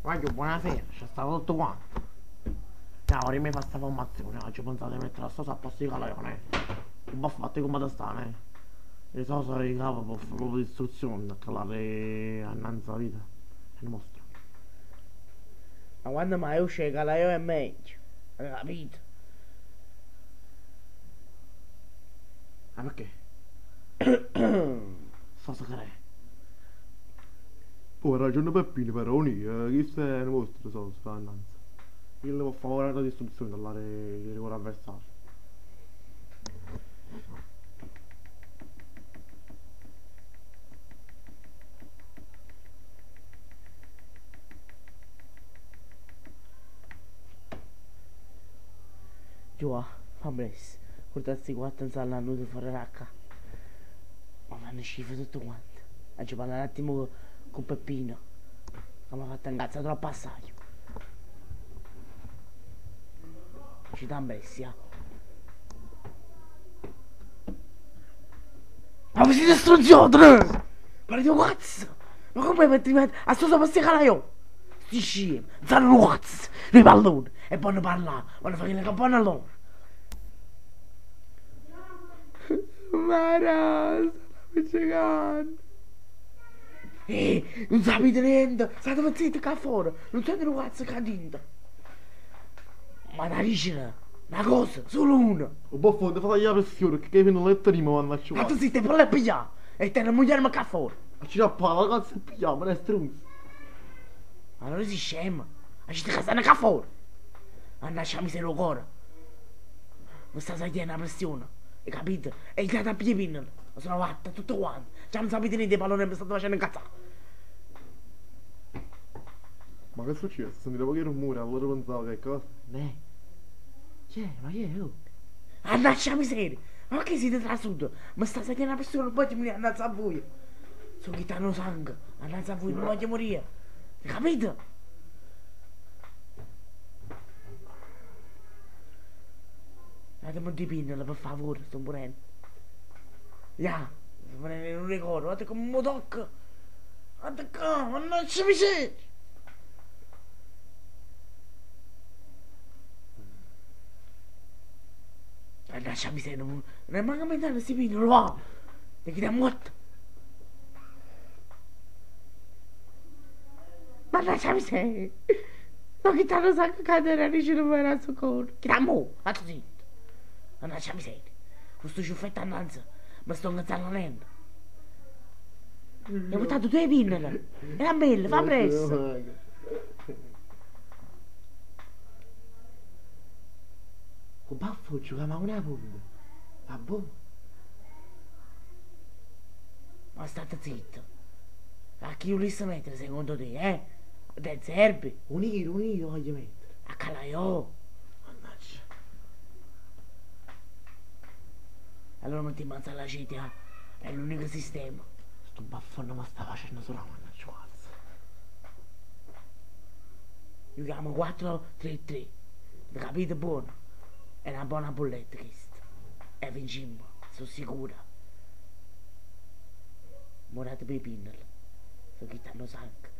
Guagliù, buonasera, ce sta tutto quanto. Ja, ora mi fa sta formazione, oggi pensate di mettere la sosa a posto di Calaione. Un po' fatto come da stane. E sosa di capo per fare proprio distruzione, a calare annanzi la vita. È un mostro. Ma quando mai uscì Calaiò è meglio, hai capito? Ma perché? Sosa che è? Oh, ha ragione Peppino però, questo è un mostro, sosa, annanzi. Io devo favorire la distruzione dall'area di rigore avversario. Giù, fammi portarsi quattro in sala nudo fuori racca. Ma fanno schifo tutto quanto. Oggi parlo un attimo con Peppino. Che mi ha fatto incazzare troppo assai. Ci dà bestia. Ma vi siete stronziato! Ma di cazzo! Ma come metti a sto sopra sti io? Sti scemi, fanno cazzo, nei palloni e poi ne parlare, vanno a fare le campane loro. Mara, stanno appiccicando. Ehi, non sapete niente, state zitti qua fuori, non sente un cazzo che dentro. Ma da dicere, una cosa, solo una. Un po' fondo, fa la pressione, che fino a letto prima vanno a Ma tu zitti, poi le pigliare e te ne moglie qua fuori. Ma ci la cazzo e pigliamo, non è stronzo. Ma non si scema, ma ci stanno qua fuori. Mannaggia miseria cuore. Mi sta salendo la pressione, hai capito? E il dato a piede sono fatta tutto quanto. Già non sapete niente, pallone mi state facendo incazzare. Ma che è successo? Sentivo che rumore, allora pensavo che cosa? Ne. Chi è? Ma chi è? Oh? Mannaggia miseria! Ma che siete trasuto? Mi sta salendo la pressione, poi mi andate a voi. Sono chittano sangue, andate a voi, non voglio morire. Hai capito? Datemi di pinnola, per favore, sto morendo. Ya, sto morendo in un ricordo, guarda come mi tocca. Guarda qua, mannaggia miseria! Mannaggia miseria, non è manco mettere questi pinnoli, va! Perché ti è morto! Mannaggia miseria! No, che tanto sa che cadere, dice non verrà soccorso. Chi t'ha mo? Fatto zitto! Mannaggia miseria! Questo ciuffetto annanzi, mi sto incazzando. Mi ho buttato due pinnole! Era bello, fa presto! Con baffo giochiamo a una punta. Va buono. Ma state zitto! A chi volesse mettere secondo te, eh? De Zerbi? Unire, unire voglio mettere. A Calaiò! Mannaggia. Allora metti in mezzo alla città, è l'unico sistema. Sto baffone mi sta facendo solo mannaggia cazzo. Giochiamo 4-3-3. Capite buono? È una buona bolletta questa. E vinciamo, sono sicura. Morate per i pinnoli. Sono chi tanno sangue.